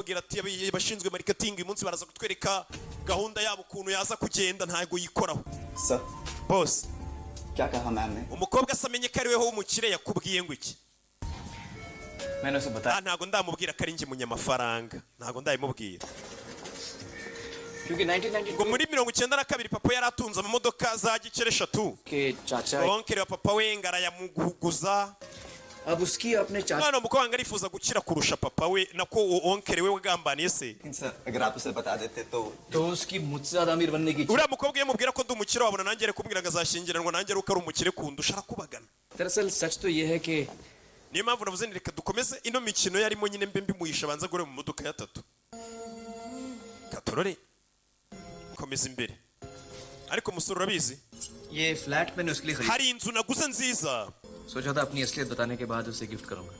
Ababwira ati abashinzwe marketing uyu munsi baraza kutwereka gahunda yabo ukuntu yaza kugenda. Ntabwo yikoraho. Sir. Boss. क्या कहा मैम ने? Umukobwa se amenye ko ari weho w'umukire, yakubwiye ngo iki? मैंने उसे बताया Ah, ntabwo ndamubwira ko ari njye munyamafaranga, ntabwo ndabimubwira. क्योंकि 1992 Ngo muri 92 papa yari atunze amamodoka za gikere eshatu. के चाचा Oncle wa papa we ngo arayamuguguza. अब उसकी अपने चाचा Umwana w'umukobwa ngo arifuza gukira kurusha papa we, nako uwo oncle we wagambaniye se. लेकिन सर, अगर आप उसे बता देते तो तो उसकी मुझसे ज्यादा अमीर बनने की इच्छा Uriya mukobwa iyo mubwira ko ndi umukire, wabona nanjye ari kumbwira ngo azashyingiranwa nanjye ari uko ari umukire kundusha, arakubagana. दरअसल सच तो ये है कि Niyo mpamvu navuze nti reka dukomeze ino mikino yarimo nyine, mbe mbimuhisha, abanza agure mu modoka ya tatu katorore. Komeza imbere. Ariko umusore, urabizi, ये फ्लैट मैंने उसके लिए खरीदा। Hari inzu naguze nziza. सोचा था अपनी असलियत बताने के बाद उसे गिफ्ट करूंगा,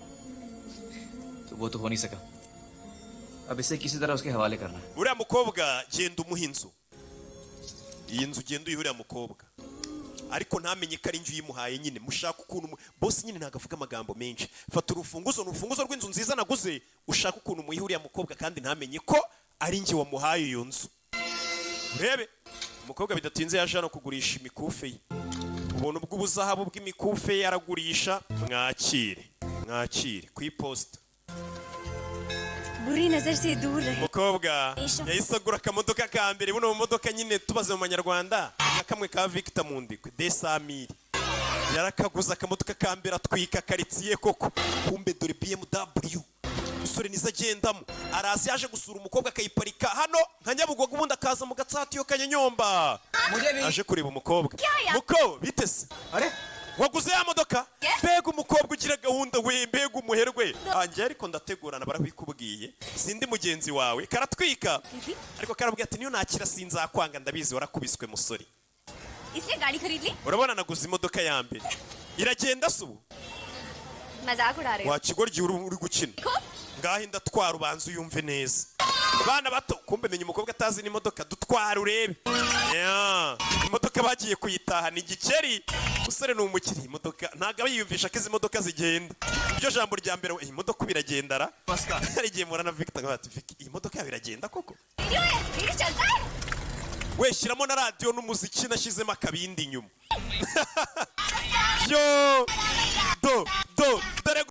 तो वो तो हो नहीं सका। अब इसे किसी तरह उसके हवाले करना है। Uriya mukobwa genda umuha inzu, iyi nzu ugenda uyiha uriya mukobwa, ariko ntamenye ko ari inzu uyimuhaye nyine. Mushaka ukuntu boss nyine ntabwo avuga amagambo menshi. Fata urufunguzo, ni urufunguzo rw'inzu nziza naguze, ushaka ukuntu umuyiha uriya mukobwa kandi ntamenye ko ari njye wamuhaye iyo nzu. Urebe umukobwa, bidatinze yaje hano kugurisha imikufe ye, ubuntu bw'ubuzahabu bw'imikufe ye aragurisha. Mwakire, mwakire ku iposita. बुरी नजर से दूर रहे। Umukobwa yahise agura akamodoka ka mbere. Buno bumodoka nyine tubaze mu manyarwanda nka kamwe ka Victor Mundikwe desamire. Yarakaguze akamodoka ka mbere, atwika karitsiye koko. Kumbe dore BMW umusore nizo agendamo. Araza, yaje gusura umukobwa, akayiparika hano nka Nyabugogo, ubundi akaza mu gatsatiyo kanyanyomba aje kureba umukobwa. Muko bitese waguze ya modoka? Mbega umukobwa ugira gahunda we, mbega umuherwe anjye! Ariko ndategurana, barabikubwiye, sindi mugenzi wawe. Karatwika, ariko karabwira ati niyo nakira sinzakwanga, ndabizi warakubiswe musore. इसलिए गाड़ी खरीद ली। Urabona naguze imodoka ya mbere, iragenda se ubu? मजाक उड़ा रहे हो। Wa kigoryi, uri gukina? Ngaho ndatwara, ubanza uyumve neza. Bana bato, kumbe menya umukobwa atazi n'imodoka. Dutwara urebe. Yeah. Imodoka bagiye kuyitahana igikeri. Umusore ni umukiriya, imodoka ntabwo aba yiyumvisha ko izi modoka zigenda. Iryo jambo rya mbere, iyi modoka ubu iragenda ra? Hari igihe murana Victor nkabaza ati: "Vic, iyi modoka yawe iragenda koko?" Radio है, रेडियो चलता है। We, shyiramo na radiyo n'umuziki, nashyizemo akabindi inyuma. Yo, do do dore.